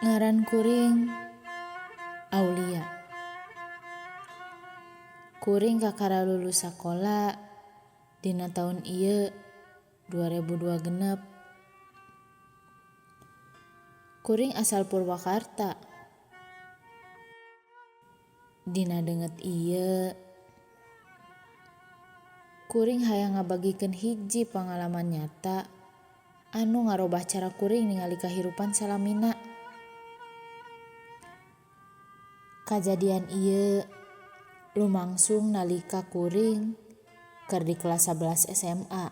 Ngaran kuring Aulia. Kuring kakara lulus sakola dina taun ieu 2026. Kuring asal Purwakarta. Dina deungeut ieu kuring hayang ngabagikeun hiji pangalaman nyata anu ngarobah cara kuring ningali kahirupan salamina. Kajadian ieu lumangsung nalika kuring keur di kelas 11 SMA.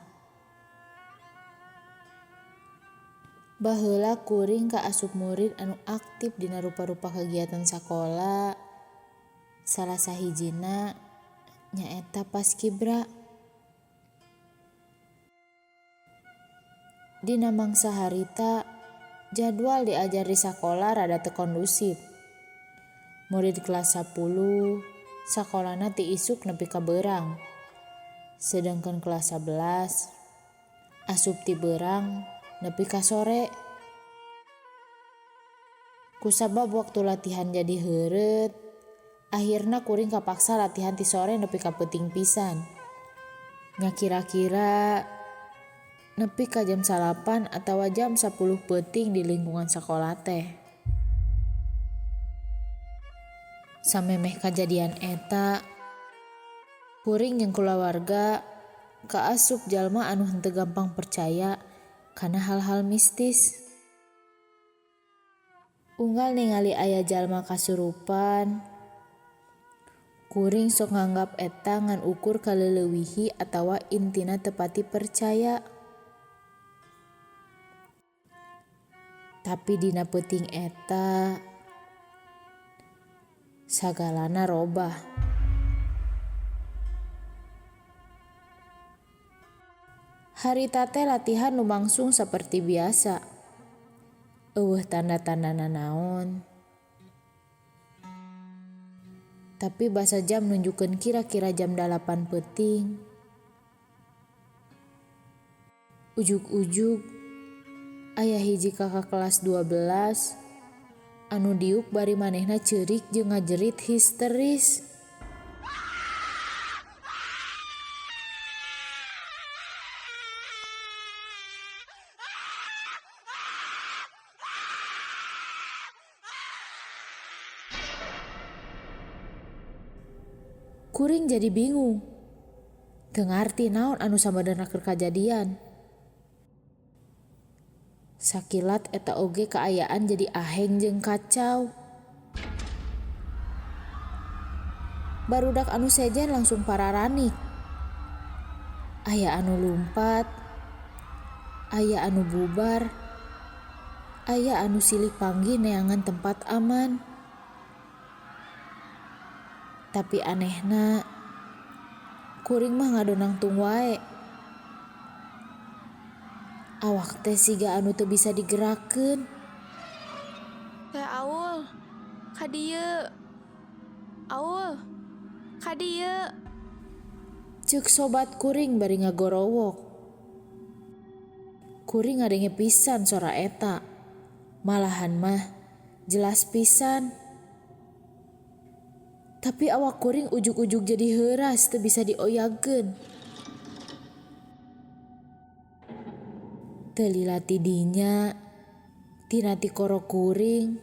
Baheula kuring kaasup murid anu aktif dina rupa-rupa kegiatan sakola, salah sahijina nyaeta Paskibra. Dina mangsa harita jadwal diajar di sakola rada teu kondusif. Murid kelas 10 sakolana ti isuk nepi ka beurang. Sedengkeun kelas 11 asup ti beurang nepi ka sore. Kusabab waktu latihan jadi heureut, akhirna kuring kapaksa latihan ti sore nepi ka peuting pisan. Nya kira-kira nepi ka jam 9 atawa jam 10 peuting di lingkungan sakola teh. Samemeh kajadian eta, kuring jeung kulawarga kaasup jalma anu henteu gampang percaya kana hal-hal mistis. Unggal ningali aya jalma kasurupan, kuring sok nganggap eta ngan ukur kaleleuwihi atawa intina teu pati percaya. Tapi dina peuting eta sagalana robah. Harita teh latihan lumangsung saperti biasa. Eueuh tanda-tanda nanaon. Tapi basa jam nunjukkeun kira-kira jam 8 peuting. Ujug-ujug aya hiji kakak kelas 12 anu diuk bari manehna ceurik jeung ngajerit histeris. Kuring jadi bingung. Teu ngarti naon anu sabenerna keur kajadian. Sakilat eta oge kaayaan jadi aheng jeung kacau. Barudak anu sejen langsung pararanik. Aya anu lumpat, aya anu bubar, aya anu silih panggih neangan tempat aman. Tapi anehna, kuring mah ngadonangtung wae. Awak teh siga anu teu bisa digerakkeun. Teh Aul, ka dieu. Aul, ka dieu. Ceuk sobat kuring bari ngagorowok. Kuring ngadenge pisan sora eta. Malahan mah jelas pisan. Tapi awak kuring ujug-ujug jadi heuras teu bisa dioyagkeun. Teu lila ti dinya, tina tikoro kuring,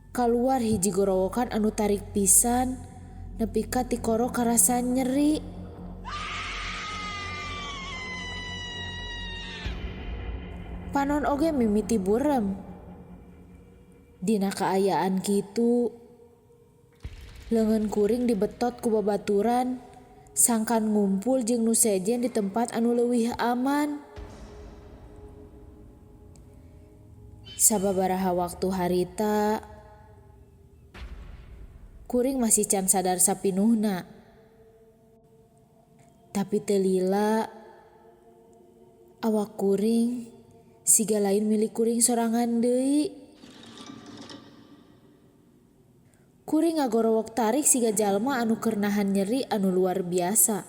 kaluar hiji gorowokan anu tarik pisan nepi ka tikoro karasa nyeri. Panon oge mimiti burem. Dina kaayaan kitu, leungeun kuring dibetot ku babaturan sangkan ngumpul jeung nu sejen di tempat anu leuwih aman. Sababaraha waktu harita, kuring masih can sadar sapinuhna. Tapi teu lila, awak kuring siga lain milik kuring sorangan deui. Kuring ngagorowok tarik siga jalma anu keur nahan nyeri anu luar biasa.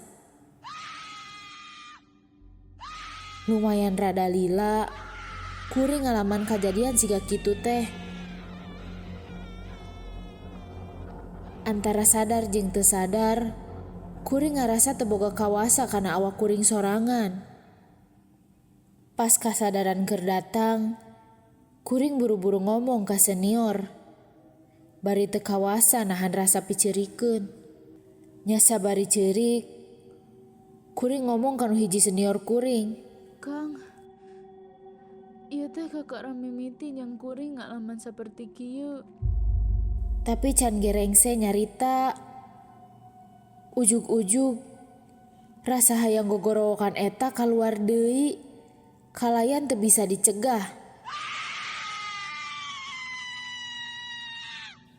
Lumayan rada lila, Kuring ngalaman kajadian siga kitu teh. Antara sadar jeung teu sadar, kuring ngarasa teu boga kawasa kana awak kuring sorangan. Pas kasadaran keur datang, kuring buru-buru ngomong ka senior. Bari teu kawasa nahan rasa piceurikeun. Nya sabari ceurik, kuring ngomong ka nu hiji senior kuring. Kang, ieu teh kakara mimiti jang kuring ngalaman saperti kieu. Tapi can gerengse nyarita, ujug-ujug rasa hayang gogorowokan eta kaluar deui, kalayan teu bisa dicegah.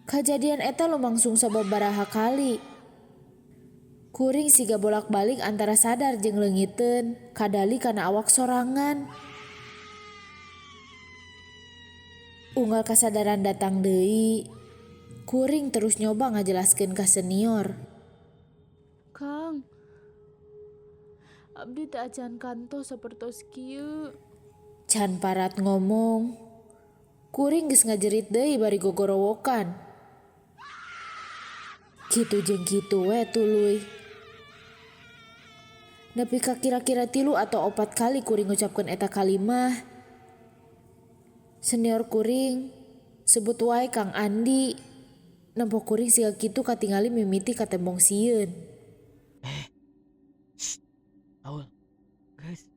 Kajadian eta lumangsung sababaraha kali. Kuring siga bolak-balik antara sadar jeung leungiteun, kadali kana awak sorangan. Unggal kasadaran datang deui, kuring terus nyoba ngajelaskeun ka senior. Kang, abdi teh acan kantos sapertos kieu. Can parat ngomong, kuring geus ngajerit deui bari gogorowokan. Kitu jeung kitu we tuluy. Nepi ka kira-kira 3 atau 4 kali kuring ngucapkeun eta kalimah. Senior kuring sebut wae Kang Andi. Nempo kuring siga kitu katingali mimiti katembong sieun. Shh, Aul, geus,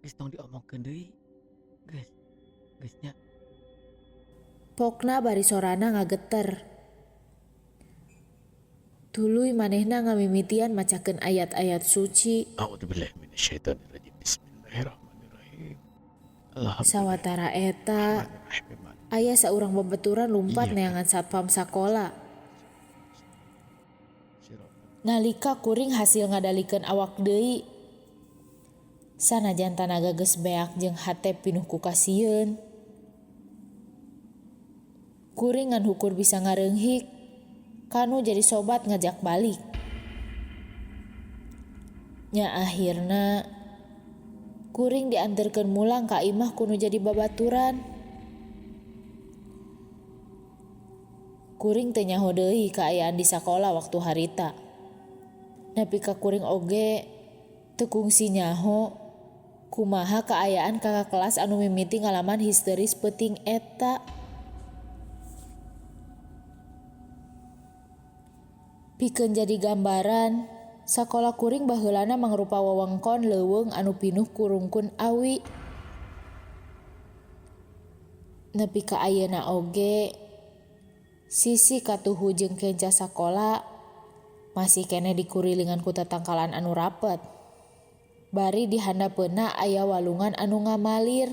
geus tong diomongkeun deui. Geus, geus nya. Pokna bari sorana ngageter. Tuluy manehna ngamimitian macakeun ayat-ayat suci. A'udzubillahi minasyaitonirrajim. Bismillahirrahmanirrahim. Alhamdulillah. Sawatara eta aya saurang babaturan lumpat neangan satpam sakola. Nalika kuring hasil ngadalikeun awak deui, sanajan tanaga geus beak jeung hate pinuh ku kasieun, kuring ngan hukur bisa ngareunghik kanu jadi sobat ngajak balik. Nya akhirna kuring dianterkeun mulang ka imah kunu jadi babaturan. Kuring teu nyaho deui kaayaan di sakola waktu harita. Nepi ka kuring oge teu kungsi nyaho kumaha kaayaan kakak kelas anu mimiti ngalaman histeris peuting eta. Pikeun jadi gambaran, sakola kuring baheulana mangrupa wewengkon leuweung anu pinuh ku rungkun awi. Nepi ka ayeuna oge, sisi katuhu jeung kenca sakola masih keneh dikurilingan ku tatangkalan anu rapet. Bari dihandapeunna aya walungan anu ngamalir.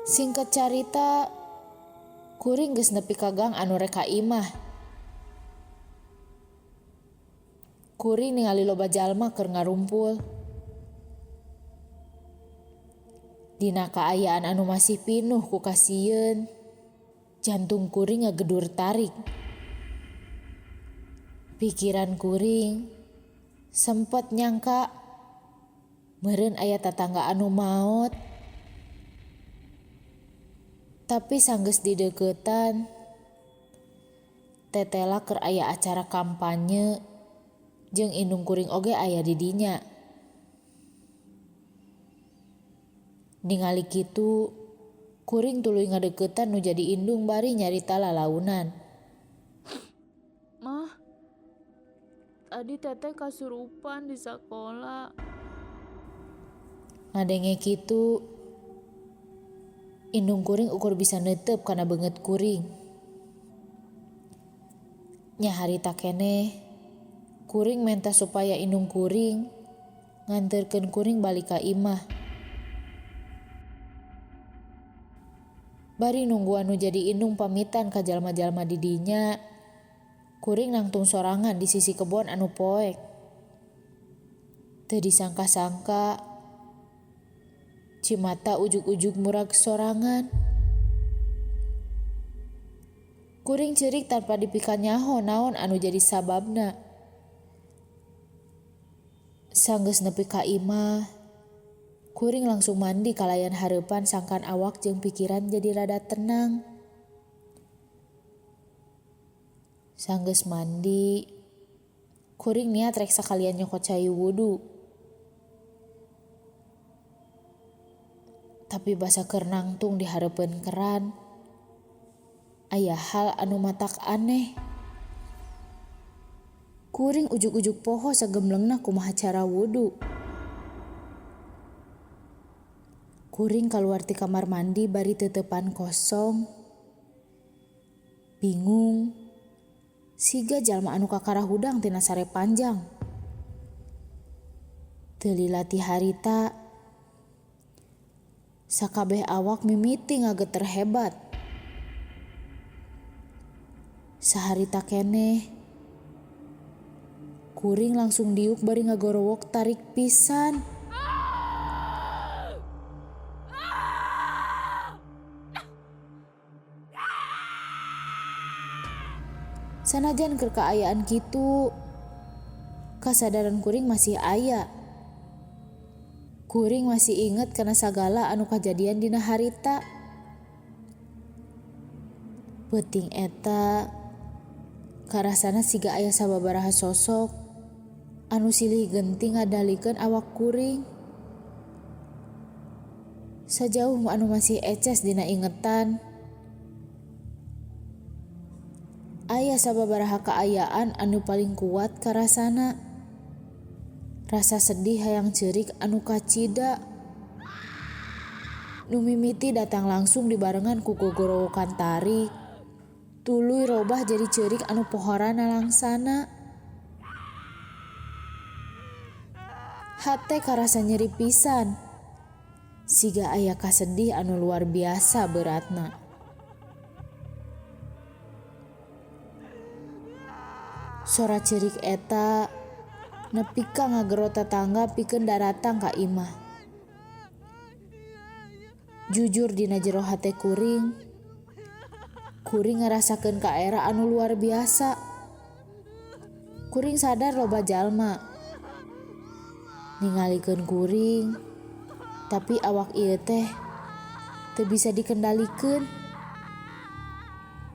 Singkat carita, kuring geus nepi ka gang anu rek ka imah. Kuring ningali loba jalma keur ngarumpul. Dina kaayaan anu masih pinuh ku kasieun, jantung kuring ngagedur tarik. Pikiran kuring sempet nyangka meureun aya tatangga anu maot. Tapi sanggeus dideuketan, tetela keur aya acara kampanye jeung indung kuring oge aya di dinya. Ningali kitu, kuring tuluy ngadeuketan nu jadi indung bari nyarita lalaunan. Mah, tadi teteh kasurupan di sakola. Ngadenge kitu, indung kuring ukur bisa neuteup kana beungeut kuring. Nya harita keneh, kuring menta supaya indung kuring nganterkeun kuring balik ka imah. Bari nungguan nu jadi indung pamitan ka jalma-jalma di dinya, kuring nangtung sorangan di sisi kebon anu poek. Teu disangka-sangka, cimata ujug-ujug murag sorangan. Kuring ceurik tanpa dipikan nyaho naon anu jadi sababna. Sanggeus nepi ka imah, kuring langsung mandi kalayan hareupan sangkan awak jeung pikiran jadi rada tenang. Sanggeus mandi, kuring niat rek sakalian nyokot cai wudu. Tapi basa keur nangtung di hareupeun keran, aya hal anu matak aneh. Kuring ujug-ujug poho sagemblengna kumaha cara wudu. Kuring kaluar ti kamar mandi bari teuteupan kosong. Bingung. Siga jalma anu kakara hudang tina sare panjang. Teu lila ti harita, sakabeh awak mimiti ngageter hebat. Saharita keneh, kuring langsung diuk bari ngagorowok tarik pisan. Sanajan keur kaayaan kitu, kasadaran kuring masih aya. Kuring masih inget kana sagala anu kajadian dina harita. Peuting eta karasana siga aya sababaraha sosok anu silih genti ngadalikeun awak kuring. Sajauh anu masih eces dina ingetan, aya sababaraha kaayaan anu paling kuat karasana. Rasa sedih hayang ceurik anu kacida. Nu mimiti datang langsung dibarengan ku gogorowokan tarik. Tuluy robah jadi ceurik anu pohorana langsana. Hate karasa nyeri pisan. Siga aya kasedih anu luar biasa beratna. Sora ceurik eta nepi ka ngagero tatangga pikeun daratang ka imah. Jujur dina jero hate kuring, kuring ngarasakeun kaera anu luar biasa. Kuring sadar loba jalma ningalikeun kuring, tapi awak ieu teh teu bisa dikendalikeun.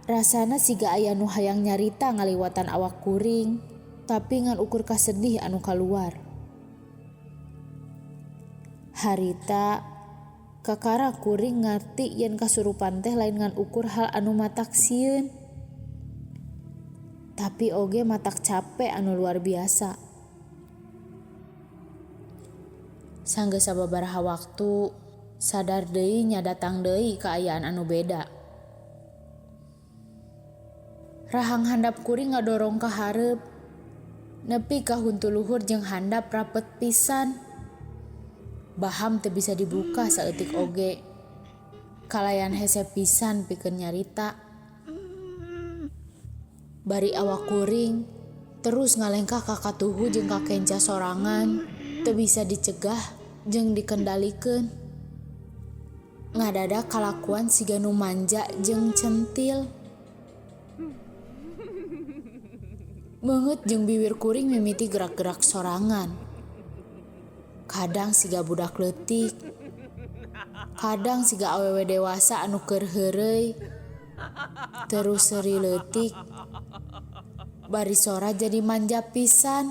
Rasana siga aya nu hayang nyarita ngaliwatan awak kuring, tapi ngan ukur kasedih anu kaluar. Harita kakara kuring ngarti yen kasurupan teh lain ngan ukur hal anu matak sieun, tapi oge matak capek anu luar biasa. Sanggeus sababaraha waktu, sadar deui nya datang deui kaayaan anu beda. Rahang handap kuring ngadorong ka hareup, nepi ka huntu luhur jeung handap rapet pisan. Baham teu bisa dibuka saeutik oge. Kalayan hese pisan pikeun nyarita. Bari awak kuring terus ngalengkah ka katuhu jeung ka kenca sorangan, teu bisa dicegah jeung dikendalikeun. Ngadadak kalakuan siga nu manja jeung centil. Beungeut jeung biwir kuring mimiti gerak-gerak sorangan. Kadang siga budak leutik, kadang siga awewe dewasa anu keur heureuy, terus seuri leutik, bari sora jadi manja pisan.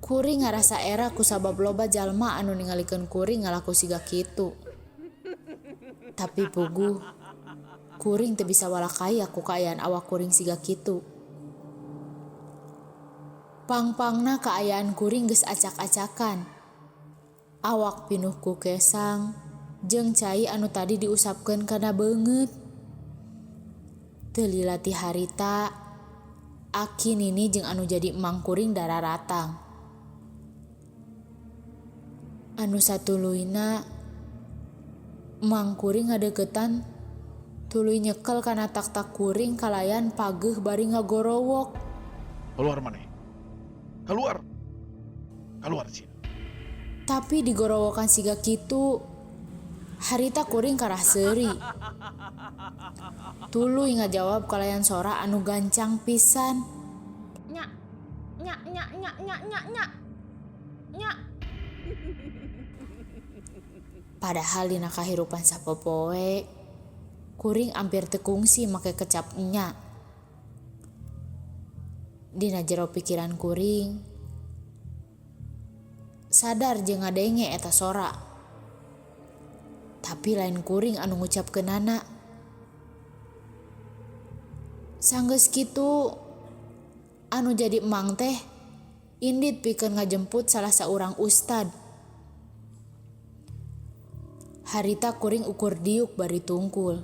Kuring ngarasa era kusabab loba jalma anu ningalikeun kuring ngalaku siga kitu. Tapi puguh, kuring teu bisa walakaya ku kaayaan awak kuring siga kitu. Pang-pangna kaayaan kuring geus acak-acakan. Awak pinuh ku kesang jeung cai anu tadi diusapkeun kana beungeut. Teu lila ti harita, aki nini jeung anu jadi emang kuring dararatang. Anu satuluyna, emang kuring ngadeukeutan tuluy nyekel kana tak-tak kuring kalayan pageuh bari ngagorowok. Keluar maneh. Keluar. Keluar sih. Tapi digorowokan siga kitu, harita kuring karah seuri. Tuluy ngajawab kalayan sora anu gancang pisan. Nya, Nya nya nya nya nya nya. Nya. Padahal dina kahirupan sapopoe kuring ampir teu kungsi make kecap nya. Dina jero pikiran kuring sadar jeung ngadenge eta sora. Tapi lain kuring anu ngucapkeunana. Sanggeus kitu anu jadi emang teh indit pikeun ngajemput salah saurang ustad. Harita kuring ukur diuk bari tungkul.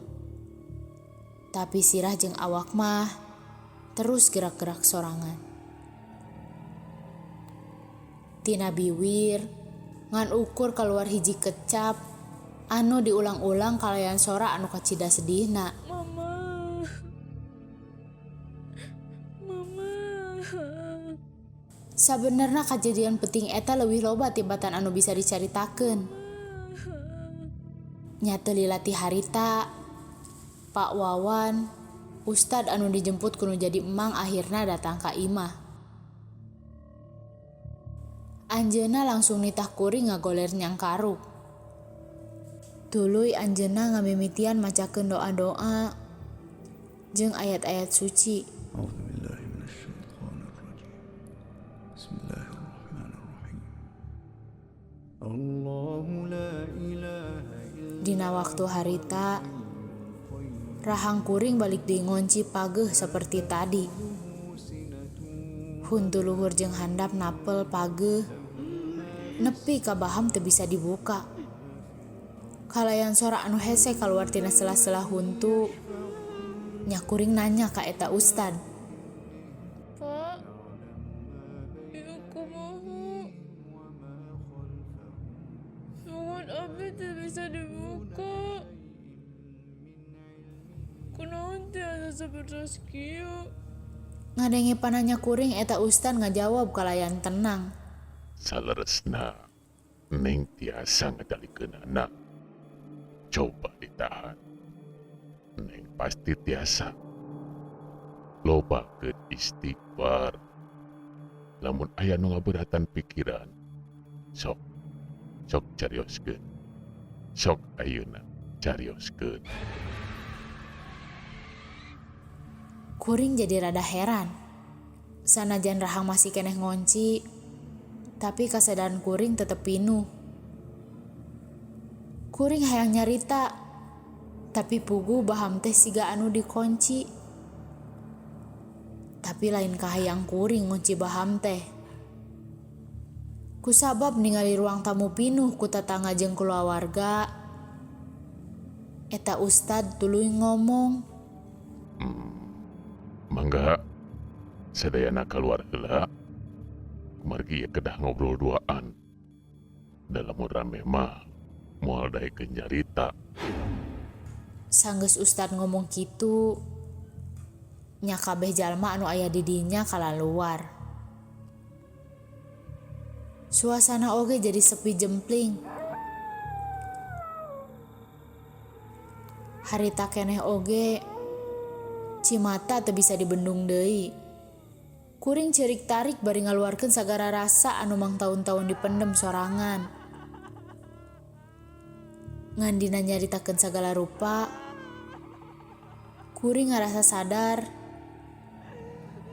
Tapi sirah jeung awak mah terus gerak-gerak sorangan. Tina biwir ngan ukur keluar hiji kecap anu diulang-ulang kalayan sora anu kacida sedihna. Mama. Mama. Sabenerna kajadian penting eta leuwih loba tibatan anu bisa dicaritakeun. Nya teu lila ti harita, Pak Wawan, ustad anu dijemput ku nu jadi emang akhirna datang ka imah. Anjeunna langsung nitah kuring ngagoler nyangkaruk. Tuluy anjeunna ngamimitian macakeun doa-doa jeung ayat-ayat suci. أعوذ بالله من الشيطان الرجيم بسم الله الرحمن الرحيم الله لا إله إلا Dina waktu harita, rahang kuring balik deui ngonci pageuh seperti tadi. Huntu luhur jeung handap napel pageuh, nepi ka baham teu bisa dibuka. Kalayan sora anu hese kaluar tina sela-sela huntu, nya kuring nanya ka eta ustad. Pak, ieu kumaha? Sungut abi teu bisa dibuka. Kunaon tiasa sapertos kieu? Ngadenge pananya kuring eta ustad ngajawab kalayan tenang. Saleresna Neng tiasa ngadalikeunana. Coba ditahan. Neng pasti tiasa. Lobakeun istighfar. Lamun aya nu ngaberatan pikiran, sok sok carioskeun. Sok ayeuna carioskeun. Kuring jadi rada heran. Sanajan rahang masih keneh ngonci, tapi kasadaran kuring tetep pinuh. Kuring hayang nyarita, tapi puguh baham teh siga anu dikunci. Tapi lain kahayang kuring ngunci baham teh. Kusabab ningali ruang tamu pinuh ku tatangga jeung kulawarga. Eta ustad tuluy ngomong, Mangga sadayana kaluar heula. Kumargi ieu kedah ngobrol duaan. Da lamun rame mah moal daekeun nyarita. Sanggeus ustad ngomong kitu, nya kabeh jalma anu aya di dinya kalaluar. Suasana oge jadi sepi jempling. Harita keneh oge cimata teu bisa dibendung deui. Kuring ceurik tarik bari ngaluarkeun sagala rasa anu mangtaun-taun dipendem sorangan. Ngan dina nyaritakeun sagala rupa, kuring ngarasa sadar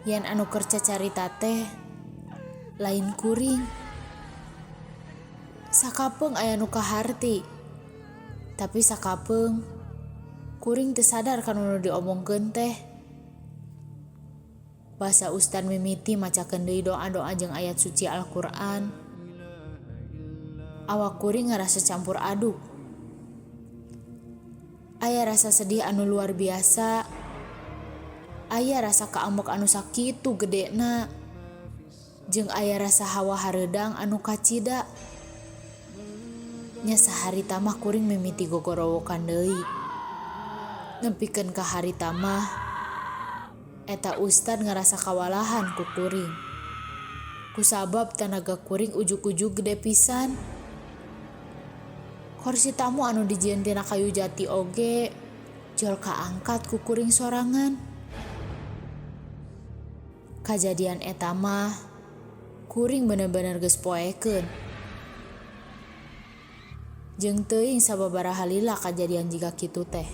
yen anu keur cacarita teh lain kuring. Sakapeung aya nu kaharti, tapi sakapeung kuring teu sadar kana nu diomongkeun teh. Basa ustad mimiti macakeun deui doa-doa jeung ayat suci Al-Qur'an. Awak kuring ngarasa campur aduk. Aya rasa sedih anu luar biasa. Aya rasa kaambek anu sakitu gedena. Jeung aya rasa hawa hareudang anu kacida. Nya saharita mah kuring mimiti gogorowokan deui. Nepikeun ka harita mah eta ustad ngarasa kawalahan ku kuring. Kusabab tanaga kuring ujug-ujug gede pisan. Kursi tamu anu dijieun tina kayu jati oge jol kaangkat ku kuring sorangan. Kajadian eta mah Kuring bener-bener geus poekeun. Jeung teuing sababaraha lila kajadian jiga kitu teh.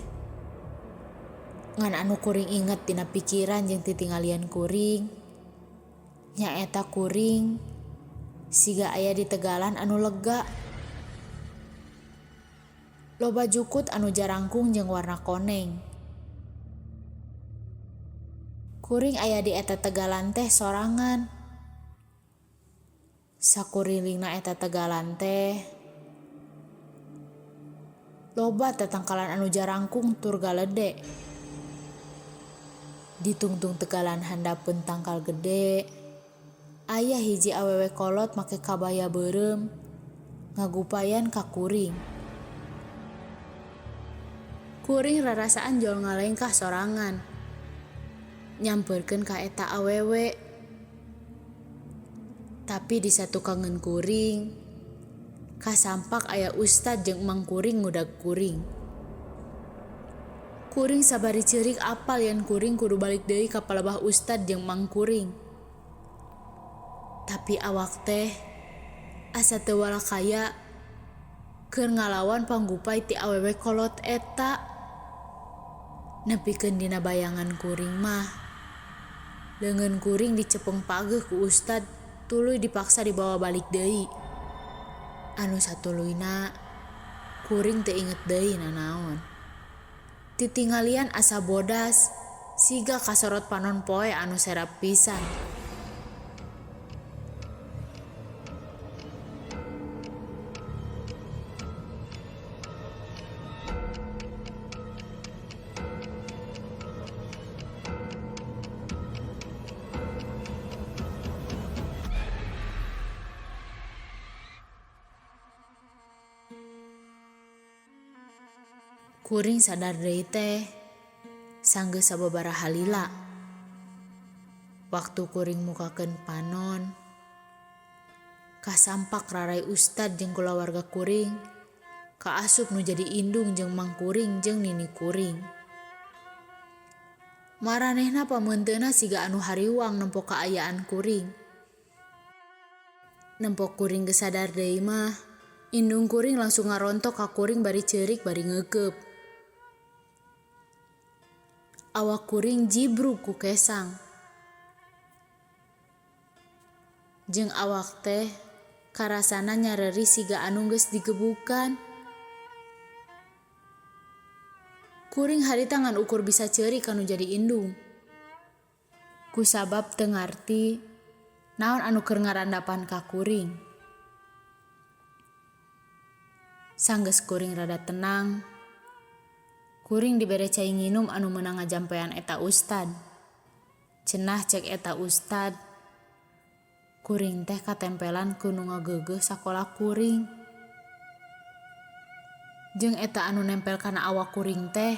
Ngan anu kuring inget tina pikiran jeung titinggalian kuring, nyaeta kuring siga aya di tegalan anu lega. Loba jukut anu jarangkung jeung warna koneng. Kuring aya di eta tegalan teh sorangan. Sakurilingna eta tegalan teh loba tetangkalan anu jarangkung tur galede. Ditungtung tegalan handapeun tangkal gede, aya hiji awewe kolot make kabaya beureum ngagupayan ka kuring. Kuring rarasaan jol ngalengkah sorangan. Nyamperkeun ka eta awewe. Tapi di satukangeun kuring, kasampak aya ustad jeung emang kuring ngudag kuring. Kuring sabari ceurik apal yen kuring kudu balik deui ka palebah ustad jeung emang kuring. Tapi awak teh asa teu walakaya keur ngalawan panggupai ti awewe kolot eta. Nepikeun dina bayangan kuring mah, leungeun kuring dicepeng pageuh ku ustad tuluy dipaksa dibawa balik deui. Anu satuluyna kuring teu inget deui nanaon. Titinggalian asa bodas siga kasorot panon poe anu serap pisan. Kuring sadar deui teh sanggeus sababaraha lila. Waktu kuring mukakeun panon, kasampak rarai ustad jeung kulawarga kuring, kaasup nu jadi indung jeung mang kuring jeung nini kuring. Maranehna pameunteuna siga anu hariwang nempo kaayaan kuring. Nempo kuring geus sadar deui mah, indung kuring langsung ngarontok ka kuring bari ceurik bari ngeukeub. Awak kuring jibrug ku kesang. Jeung awak teh karasana nyareri siga anu geus digebukan. Kuring harita ngan ukur bisa ceurik kanu jadi indung. Kusabab teu ngarti naon anu keur ngarandapan ka kuring. Sanggeus kuring rada tenang, kuring dibere cai nginum anu meunang ngajampean eta ustad. Cenah cek eta ustad, kuring teh katempelan ku nu ngageugeuh sakola kuring. Jeung eta anu nempel kana awak kuring teh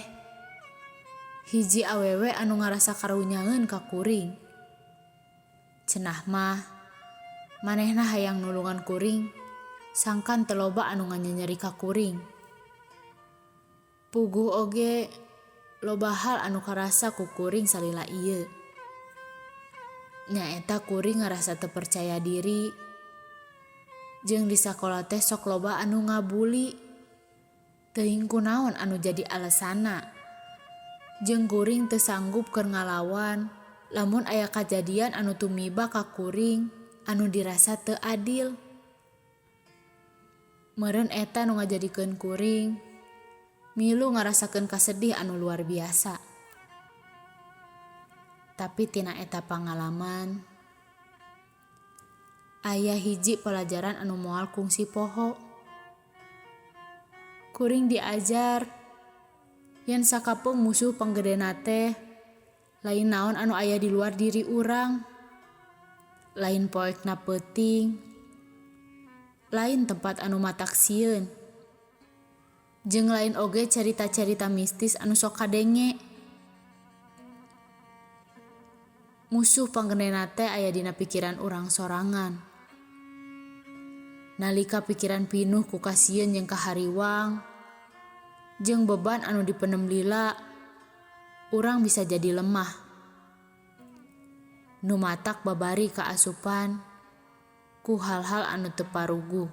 hiji awewe anu ngarasa karunyaeun ka kuring. Cenah mah manehna hayang nulungan kuring sangkan teu loba anu nganyenyeri ka kuring. Puguh oge loba hal anu karasa ku kuring salila ieu. Nyaeta kuring ngarasa teu percaya diri. Jeung di sakola teh sok loba anu ngabuli. Teuing kunaon anu jadi alesana. Jeung kuring teu sanggup keur ngalawan lamun aya kajadian anu tumiba ka kuring anu dirasa teu adil. Meureun eta nu ngajadikeun kuring milu ngarasakeun kasedih anu luar biasa. Tapi tina eta pangalaman, aya hiji pelajaran anu moal kungsi poho. Kuring diajar yen sakapeung musuh panggedena teh lain naon anu aya di luar diri urang, lain poekna peuting, lain tempat anu matak sieun, jeung lain oge carita-carita mistis anu sok kadenge. Musuh panggenena teh aya dina pikiran urang sorangan. Nalika pikiran pinuh ku kasieun jeung kahariwang, jeung beban anu dipenem lila, urang bisa jadi lemah. Nu matak babari kaasupan, Ku hal-hal anu teu paruguh.